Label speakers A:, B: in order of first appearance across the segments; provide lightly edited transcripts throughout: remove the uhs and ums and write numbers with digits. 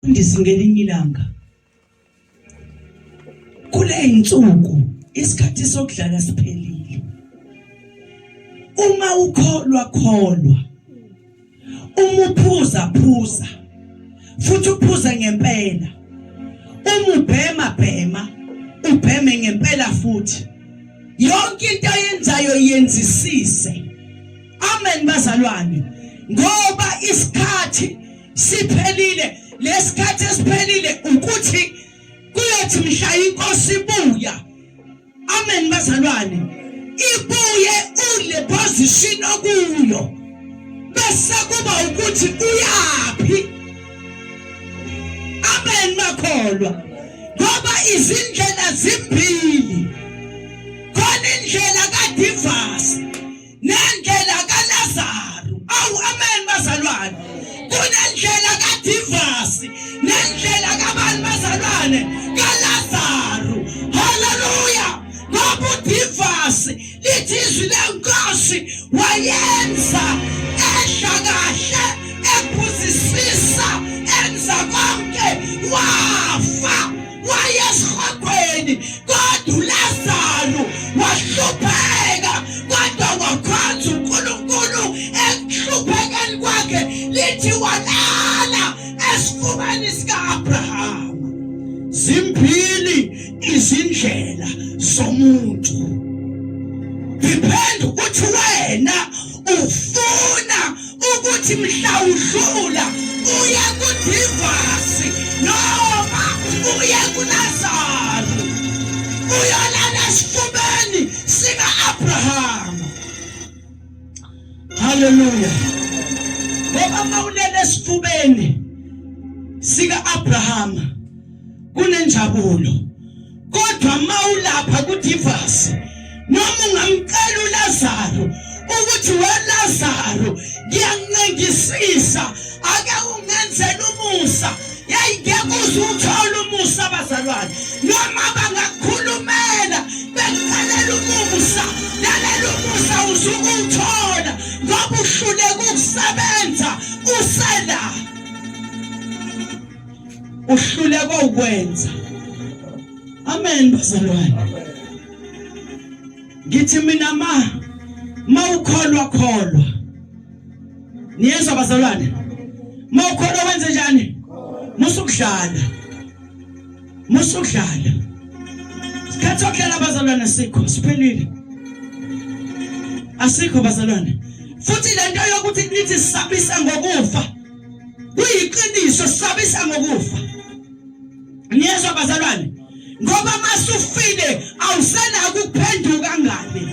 A: Mfundisi ngelinye ilanga kule insuku isikhathi sokudlala siphelile. Uma ukholwa kholwa, uma uphuza phuza, futhi uphuze ngempela. Uma ubhema bhema, ubheme ngempela futhi. Yonke into ayenzayo yenzisise. Amen bazalwane, ngoba isikhathi siphelile. Lesikhathi esiphelile ukuthi kuyothi mhla inkosi ibuya, amen bazalwane, ibuye ule position okuyo, bese kuba ukuthi uyapi. Amen makholwa, ngoba izindlela zimbili, khona indlela kaDivasi nendlela kaLazaru. Awu amen bazalwane, kunendlela kaDivasi nendlela kabani bazalwane? KaLazaru. Haleluya! Ngoba uDivasi lithi izwi lenkosi wayenza ehla kahle, ephuzisisa, enza konke, wafa wayesihogweni, kodwa uLazaru wahlupheka, kodwa wakhonza uNkulunkulu ekuhluphekeni kwakhe. Lithi walala esifubeni sika-Abrahama. Zimbili izindlela zomuntu, depend ukuthi wena ufuna ukuthi mhla udlula uye kuDivasi noma uye kuLazaru, uyolala esifubeni sika-Abrahama. Haleluya! Ngoba mawulele esifubeni sika-Abrahama kunenjabulo, kodwa mawulapha kuDivasi, noma ungamcela uLazaru ukuthi weLazaru ngiyancengisisa ake ungenzele umusa, yayingeke uze uthole umusa bazalwane. Noma bangakukhulumela bekucelela umusa, lalela, umusa usukuwuthola ngoba uhluleka ukusebenza usela, uhluleka ukwenza. Amen bazalwane, ngithi mina mawukholwa kholwa. Niyezwa bazalwane? Mawukholwa wenze njani? Musukudlala, musukudlala. Isikhathi sokudlala bazalwane sikho siphelile, asikho bazalwane. Futhi lento yokuthi nithi sisabisa ngokufa kuyiqiniso, sisabisa ngokufa. Niyezwa bazalwane? Ngoba masufile awusenako ukuphenduka ngale.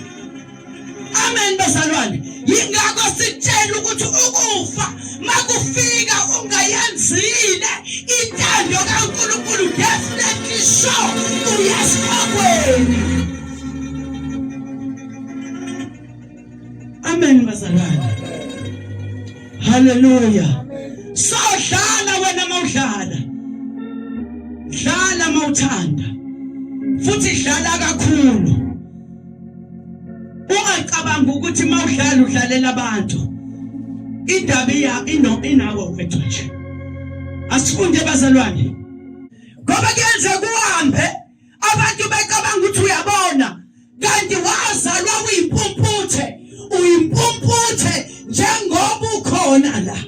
A: Amen bazalwane, yingakho sikutshela ukuthi ukufa makufika ungayenzile intando kaNkulunkulu, definitely sure uyesihogweni. Amen bazalwane, haleluya. So dlala wena mawudlala, dlala mawuthanda, futhi dlala kakhulu. Ungacabanga ukuthi mawudlala udlalela abantu, indaba iya ino inawe wedwa nje. Asifunde bazalwane, ngoba kuyenzeka uhambe abantu becabanga ukuthi uyabona, kanti wazalwa uyimpumputhe, uyimpumputhe njengoba ukhona la.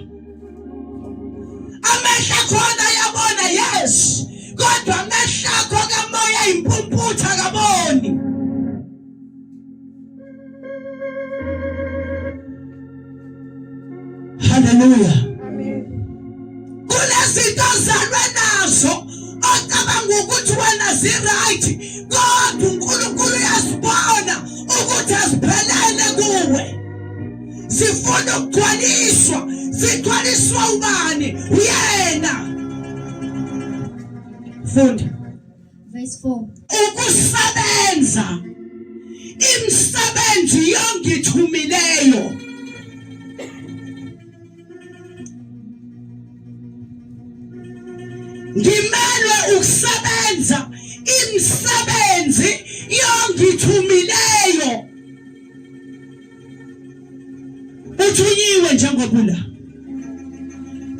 A: Amehlo akhona ayabona, yes, kodwa amehlo akho kamoya impumputhe, akaboni. Haleluya. Kunezinto ozalwe nazo ocabanga ukuthi wena zi-right, kodwa uNkulunkulu uyazibona ukuthi aziphelele kuwe, zifuna ukugcwaliswa. Zigcwaliswa ubani? Uyena. Funda
B: Verse 4.
A: Ukusebenza imisebenzi yongithumileyo. Ngimelwe ukusebenza imisebenzi yongithumileyo. Uthunyiwe njengobula,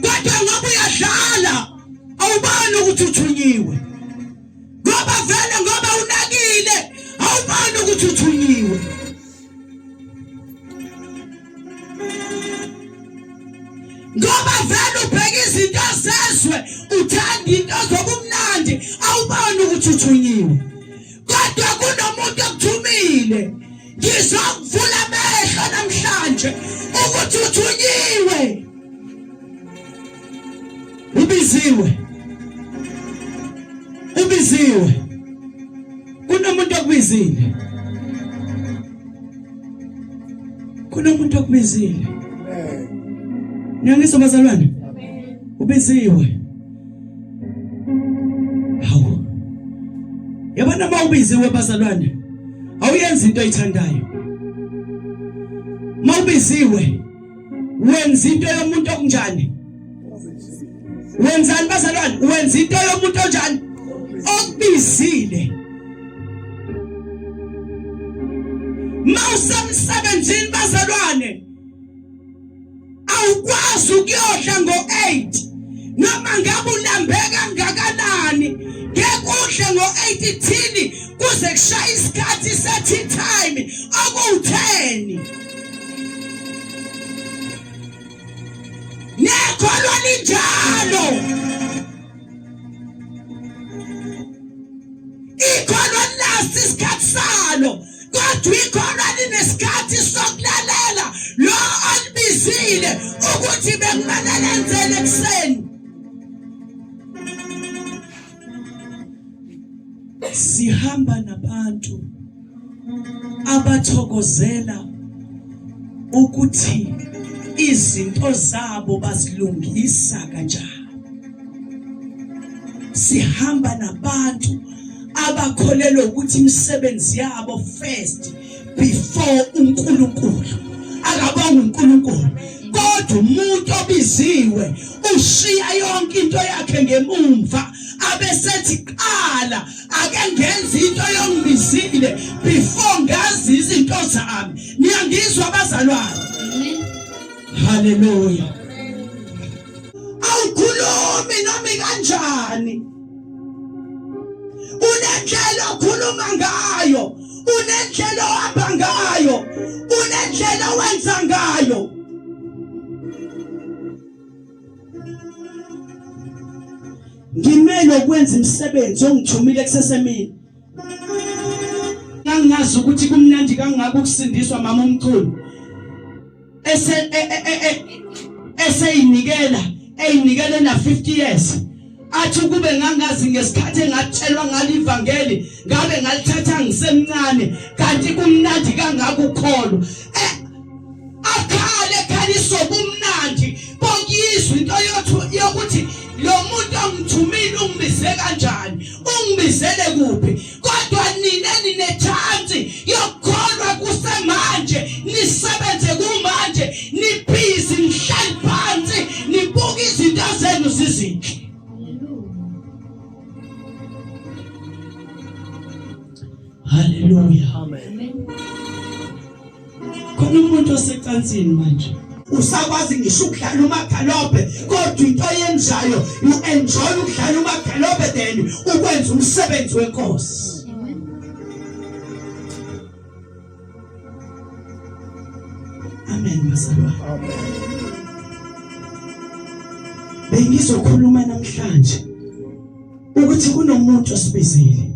A: kodwa ngoba uyadlala. ukuthi uthunyiwe. Ngoba vele ngoba unakile awuboni ukuthi uthunyiwe. Ngoba vele ubheka izinto zezwe uthanda into zobumnandi awuboni ukuthi uthunyiwe. Kodwa kunomuntu okuthumile. Ngizokuvula amehlo namhlanje ukuthi uthunyiwe. Ubiziwe. Ubiziwe. Kunomuntu okubizile. Kunomuntu okubizile. Niyangizwa bazalwane? Ubiziwe. Hawu. Yabona uma ubiziwe bazalwane, awuyenzi into oyithandayo. Mawubiziwe wenza into yomuntu okunjani wenzani bazalwane wenza into yomuntu onjani okubizile mawusemsebenzini bazalwane awukwazi ukuyodla ngo-8 noma ngabe ulambe kangakanani ngeke udle ngo-8 thini kuze kushaye isikhathi se-tea time okuwu-10 Nekholwa linjalo. Ikholwa last isikhathi salo kodwa ikholwa linesikhathi sokulalela lo olibizile ukuthi bekumele lenzele ekuseni. Sihamba nabantu abathokozela ukuthi izinto zabo bazilungisa kanjani. Sihamba nabantu abakholelwa ukuthi imisebenzi yabo first before uNkulunkulu. Akabonga uNkulunkulu. Kodwa umuntu obiziwe ushiya yonke into yakhe ngemumva abesethi qala ake ngenze into yongibizile before ngazi izinto zami niyangizwa abazalwane haleluya awukhulumi noma kanjani unendlela okhuluma ngayo unendlela ohamba ngayo unendlela owenza ngayo Ngimele ukwenza imisebenzi ongithumile kusesemini. Ngangazi ukuthi kumnandi kangaka ukusindiswa mama omkhulu. Ese e, e, e, eseyinikela eyinikele na 50 years. Athi ukube ngangazi ngesikhathi engatshelwa ngalivangeli ngabe ngalithatha ngisemncane kanti kumnandi kangaka ukholo. Eh, akhale ekhaliswa ubumnandi bokuyizwa into yothu yokuthi lo muntu ongithumile ungibize kanjani ungibizele kuphi kodwa nina ninechance yokukholwa kusemanje nisebenze kumanje nibhizi nihlali phansi nibuka izinto zenu zizinhle Haleluya amen Khona umuntu osecansini manje usakwazi ngisho ukudlala umagalobhe kodwa into oyenzayo you enjoy ukudlala umagalobhe then ukwenza umsebenzi wenkosi amen bazalwane amen bengizokhuluma namhlanje ukuthi kunomuntu osibizile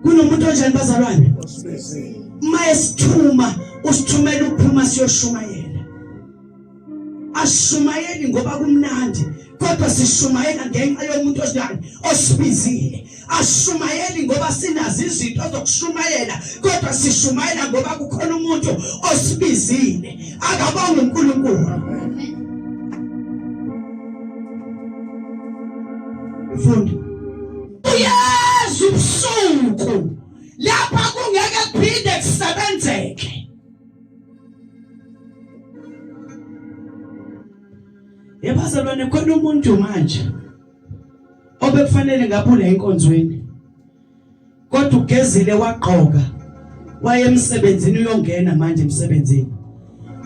A: kunomuntu onjani bazalwane uma esithuma usithumela ukuphuma siyoshumayela asishumayeli ngoba kumnandi kodwa sishumayela ngenxa yomuntu onjani osibizile asishumayeli ngoba sinazo izinto zokushumayela kodwa sishumayela ngoba kukhona umuntu osibizile akabonge uNkulunkulu Funda. Uyeza ubusuku lapha kungeke kuphinde kusebenzeke. Yebazalwane khona umuntu manje obekufanele ngabe enkonzweni. Kodwa ugezile wagqoka waye emsebenzini uyongena manje emsebenzini.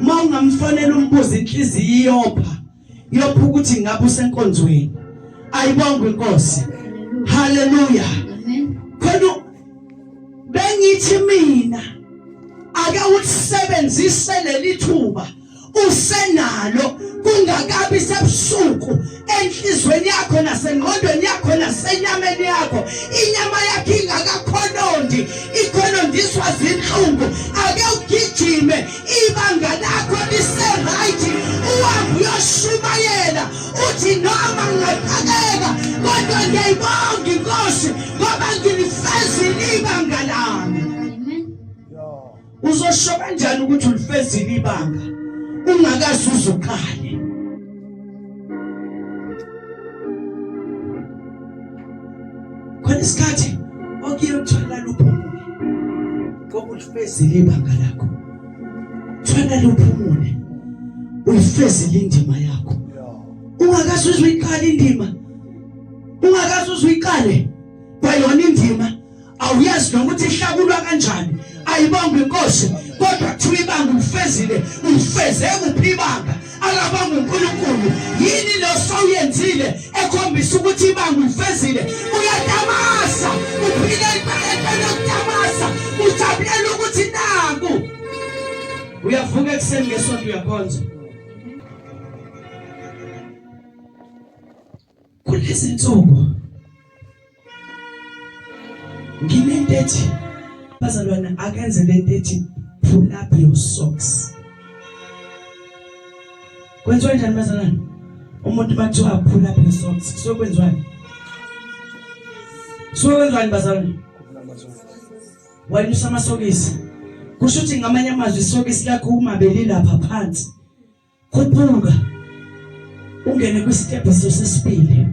A: Uma ungamfonela umbuzo inhliziyo iyopha. Iyopha ukuthi ngabe usenkonzweni. Ayibongwe inkosi. Haleluya.
B: Amen.
A: Khona bengithi mina ake ulisebenzise leli thuba usenalo kungakabi sebusuku enhlizweni yakho nasengqondweni yakho nasenyameni yakho inyama yakho ingakakhonondi ikhonondiswa zinhlungu ake ugijime ibanga lakho lise-right uhambe uyoshumayela uthi noma ngingaqakeka kodwa ngiyayibonga inkosi ngoba ngilifezile ibanga lami. Uzosho kanjani ukuthi ulifezile ibanga ungakaze uze uqale? Khona isikhathi okuye kuthiwa lala uphumule ngoba ulifezile ibanga lakho. Kuthiwa lala uphumule uyifezile indima yakho. Ungakaze uze uyiqale indima, ungakaze uze uyiqale kwayona indima awuyazi nokuthi ihlakulwa kanjani ayibongwe inkosi kodwa kuthiwa ibanga ulifezile ulifeze kuphi ibanga akabanga uNkulunkulu yini lo sawuyenzile ekhombisa ukuthi ibanga ulifezile uyatamasa uphila impela yokutamasa ujabulela ukuthi naku uyavuka ekuseni ngesonto uyakhonza kulezi nsuku nginento ethi bazalwane akenze lento ethi pull up your socks kwenziwa njani bazalwane umuntu bathiwa pull up your socks kusuke kwenziwani kusuke kwenziwani bazalwane wanyusa amasokisi kusho ukuthi ngamanye amazwi isokisi lakho uma belilapha phansi Khuphuka ungene kwisitebhiso sesibili.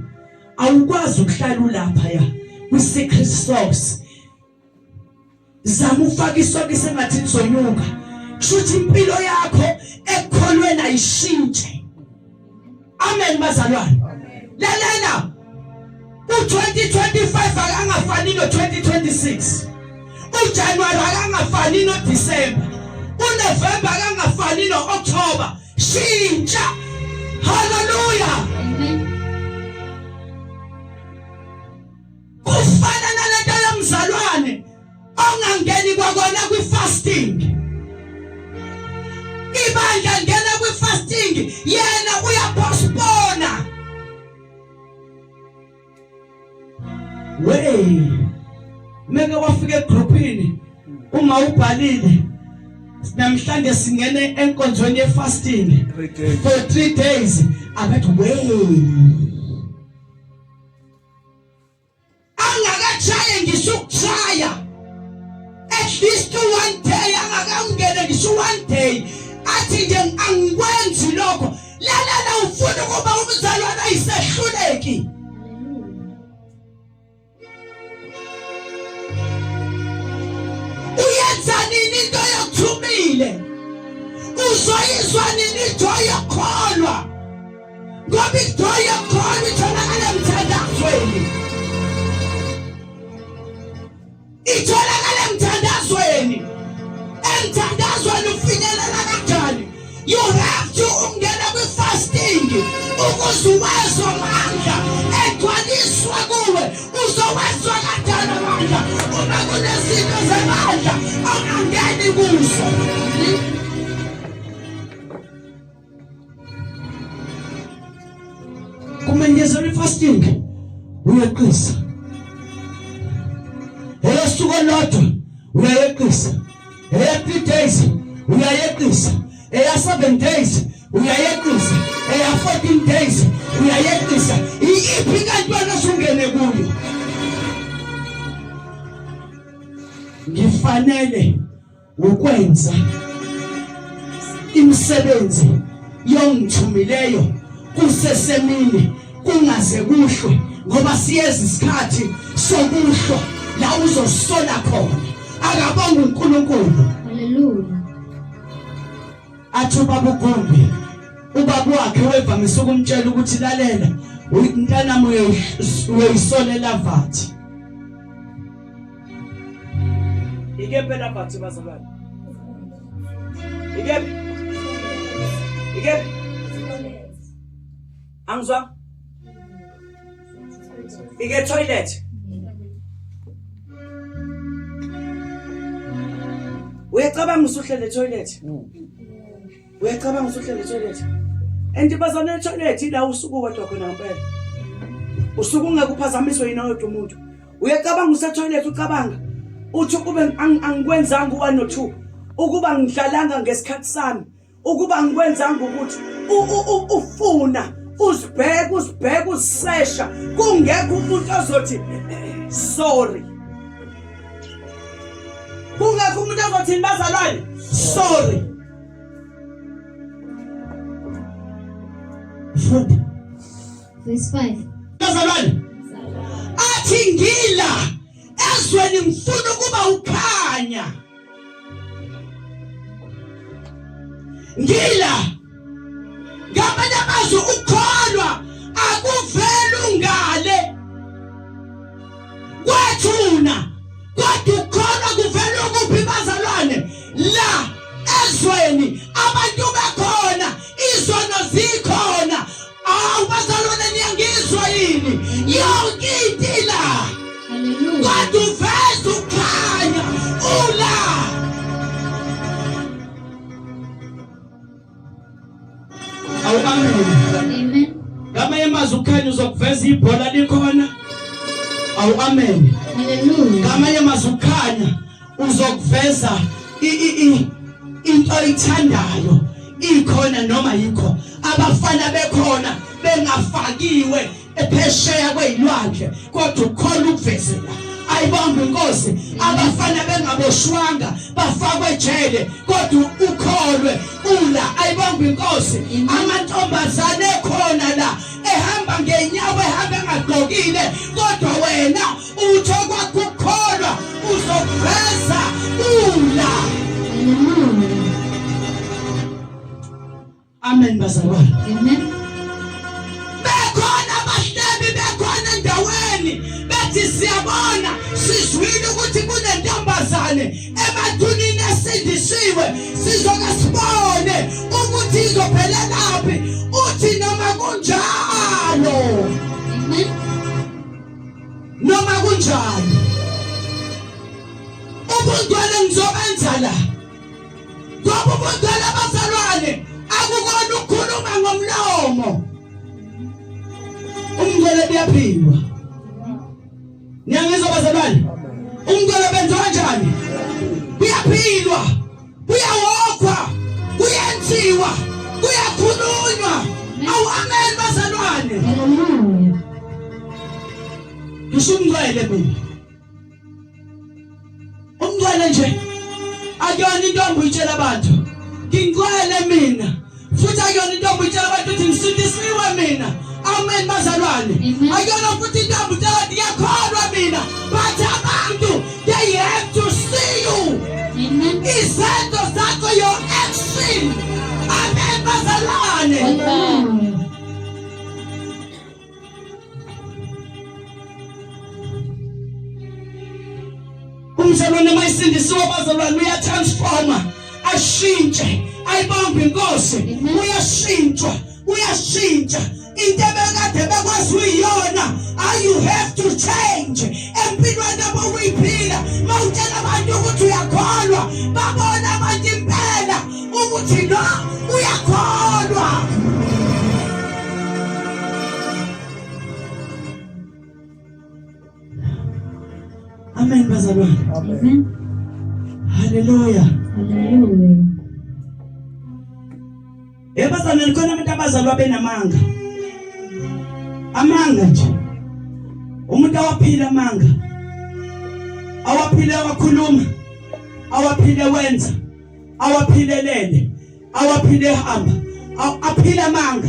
A: Awukwazi ukuhlala ulapha ya kwi-secret socks. Zama ufake isokisi engathi lizonyuka. Kusho ukuthi impilo yakho ekukholweni ayishintshe. Amen bazalwane. Lalela u2025 akangafani no2026. uJanuary akangafani noDecember. uNovember akangafani noOctober. Shintsha. Hallelujah.
B: Amen.
A: Kufana nalento yomzalwane ongangeni kwakona kwi-fasting ibandla ngena kwi-fasting yena uyapostpona wey meke wafika egroupini uma ubhalile namhlanje singene enkonzweni ye-fasting for 3 days abathi wey angakatshaye ngisho ukushaya at least one day angakangene ngisho one day athi nje angikwenzi lokho lalela ufuna ukuba umzalwane ayisehluleki uyenza nini into yokuthumile uzoyizwa nini into yokukholwa ngoba into yokukholwa itholakala emthandazweni itholakala emthandazweni emthandazweni ufinyelela kanjani you have to ungena kwi-fasting ukuze uwezwe amandla egcwaliswa kuwe uzowezwa kanjani amandla uma kunezinto zebandla ongangeni kuzo kumenyezelwa ifasting uyeqisa eyosuku olodwa uyayeqisa eya 3 days uyayeqisa eya 7 days uyayeqisa eya 14 days uyayeqisa iyiphi kanti wena osungene kuyo ngifanele ukwenza imisebenzi yongithumileyo kusesemini kungaze kuhlwe ngoba siyeza isikhathi sokuhlwa la uzosola khona akabonga uNkulunkulu
B: Haleluya.
A: Athi ubaba uGumbi ubaba wakhe wevamise ukumtshela ukuthi lalela mntanami uyoyisolela vathi Ikephi elabathi bazalwane? Ikephi? Ikephi? Angizwa? Ike toilet. Uyacabanga usuhlele toilet? Uyacabanga usuhlele toilet? And bazana toilet ila usuku wedwa khona ngempela. Usuku ungeke uphazamiswe yini oyedwa umuntu. Uyacabanga usetoilet ucabanga uthi ukube angikwenzanga u1 no 2 ukuba ngidlalanga ngesikhathi sami ukuba ngikwenzanga ukuthi ufuna uzibheka uzibheka uzisesha kungekho umuntu ozothi sorry kungekho umuntu ozothi bazalwane sorry funda
B: Verse 5.
A: Bazalwane athi ngila ezweni ngifuna ukuba ukhanya ngila ngamanye amazwi ukukholwa akuveli ungale kwethuna kodwa ukukholwa kuvela ukuphi bazalwane la ezweni abantu bekhona izono zikhona awu bazalwane niyangizwa yini yonke into la kodwa uveza ukukhanya ula awu amen
B: amen
A: ngamanye amazwi ukukhanya uzokuveza ibhola likhona awu amen
B: haleluya
A: ngamanye amazwi ukukhanya uzokuveza into oyithandayo ikhona noma yikho abafana bekhona bengafakiwe ephesheya kwezilwandle kodwa ukhona ukuvezela ayibonge inkosi abafana bengaboshwanga bafakwe ejele kodwa ukholwe ula ayibonge inkosi amantombazane ekhona la ehamba ngenyawo ehamba engagqokile kodwa wena utho kwakho ukukholwa uzokuveza ula Amen bazalwane.
B: Amen.
A: Bekhona abahlebi bekhona endaweni bethi siyabona sizwile ukuthi kunentombazane emathunini esindisiwe sizoke sibone ukuthi izophelelaphi uthi noma kunjalo.
B: Amen.
A: Noma kunjalo. Ubungcwele ngizobenza la. Ngoba ubungcwele abazalwane akukona ukukhuluma ngomlomo. Umngcwele buyaphilwa. Niyangizwa bazalwane? Umngcwele benziwa kanjani? Kuyaphilwa, kuyawokhwa, kuyenziwa, kuyakhulunywa. Awu amen bazalwane.
B: Hallelujah.
A: Ngisho umngcwele mina. Umngcwele nje akuyona intombi uyitshela abantu ngingcwele mina futhi akuyona intombi uyitshela abantu ukuthi ngisindisiwe mina amen bazalwane akuyona futhi intombi utshela ukuthi ngiyakholwa mina but abantu they have to see you izenzo zakho your action amen bazalwane
B: Amen.
A: Umzalwane mayisindisiwe abazalwane uyatransforma ashintshe ayibambe inkosi uyashintshwa uyashintsha into ebekade bekwazi uyiyona you have to change empilweni abokuyiphila mawutshela abantu ukuthi uyakholwa babona abantu impela ukuthi lo uyakholwa Amen bazalwane.
B: Amen.
A: Hallelujah.
B: Hallelujah.
A: Ebazalwane khona abantu abazalwa benamanga. Amanga nje. Umuntu awaphila amanga. Awaphile wakhuluma. Awaphile wenza. Awaphilelele. Awaphile ehamba. Aphila amanga.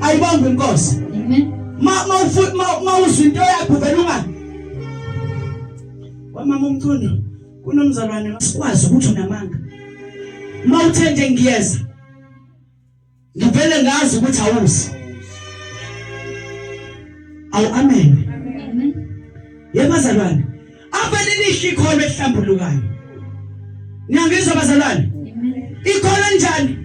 A: Ayibonge inkosi.
B: Amen.
A: Ma ma uzwa into yakho vele unga. Wamama umcundo kunomzalwane sikwazi ukuthi unamanga. Mawuthe nje ngiyeza. Ngivele ngazi ukuthi awuzi. Awu amen.
B: Amen.
A: Yebo bazalwane. Avele lihle ikholwa ehlambulukayo. Niyangizwa bazalwane?
B: Amen.
A: Ikholwa njani?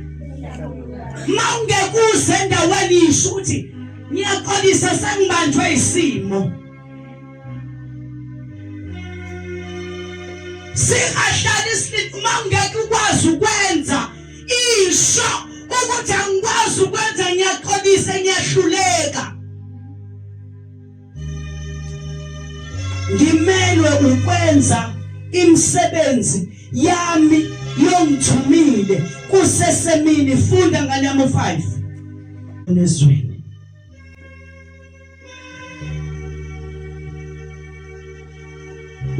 A: Mawungekuze endaweni isho ukuthi Ngiyaxolisa sengibanjwe isimo. Singahlali silinde uma ungeke ukwazi ukwenza isho ukuthi angikwazi ukwenza ngiyaxolisa ngiyahluleka. Ngimelwe ukwenza imisebenzi yami yongithumile kusesemini funda ngane yami 5 nezweni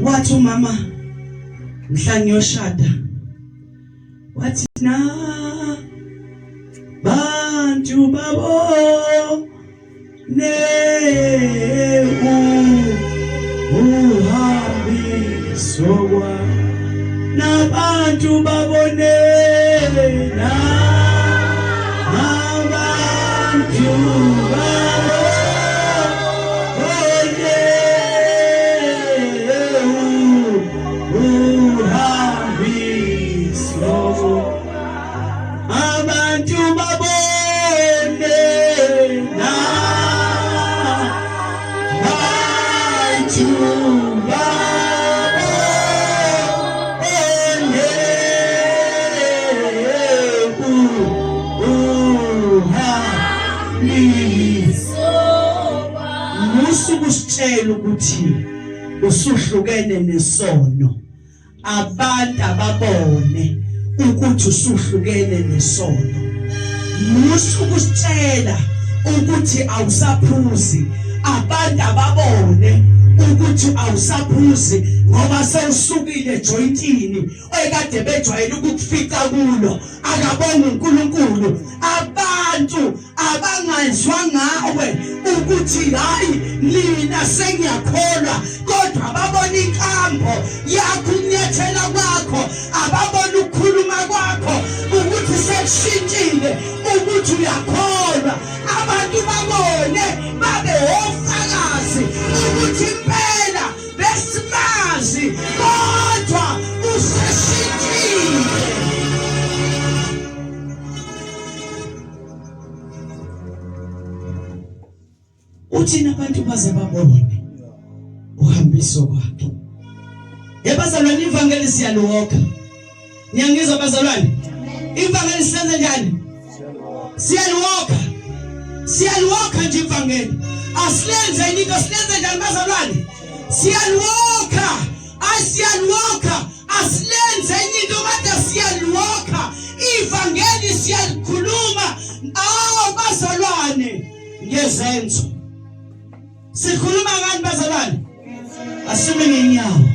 A: wathi umama mhla ngiyoshada wathi na bantu babo ne uhambiso kwa nabantu babone na abantu babone uhambiso abantu babone na bantu babone uhambiso musu kusitshela ukuthi usuhlukene nesono abantu ababone ukuthi usuhlukene nesono musu ukusitshela ukuthi awusaphuzi abantu ababone ukuthi awusaphuzi ngoba sewusukile ejoyintini ekade bejwayele ukukufica kulo akabonga uNkulunkulu abantu abangazwa ngawe ukuthi hayi mina sengiyakholwa kodwa babona inkambo yakho ukunyathela kwakho ababona ukukhuluma kwakho ukuthi sekushintshile ukuthi uyakholwa abantu babone babe ofakazi ukuthi impela besimazi kodwa useshintshile Uthini abantu baze babone uhambiso kwakhe. Yebazalwane ivangeli siyaliwoka. Niyangizwa bazalwane? Ivangeli sisenze njani? Siyaliwoka. Siyaliwoka nje ivangeli. Asilenze into silenze njani bazalwane? Siyaliwoka. Asiyaliwoka. Asilenze enye into kodwa siyaliwoka. Ivangeli siyalikhuluma. Awu bazalwane ngezenzo. Sikhuluma ngani bazalwane? Asime ngenyawo.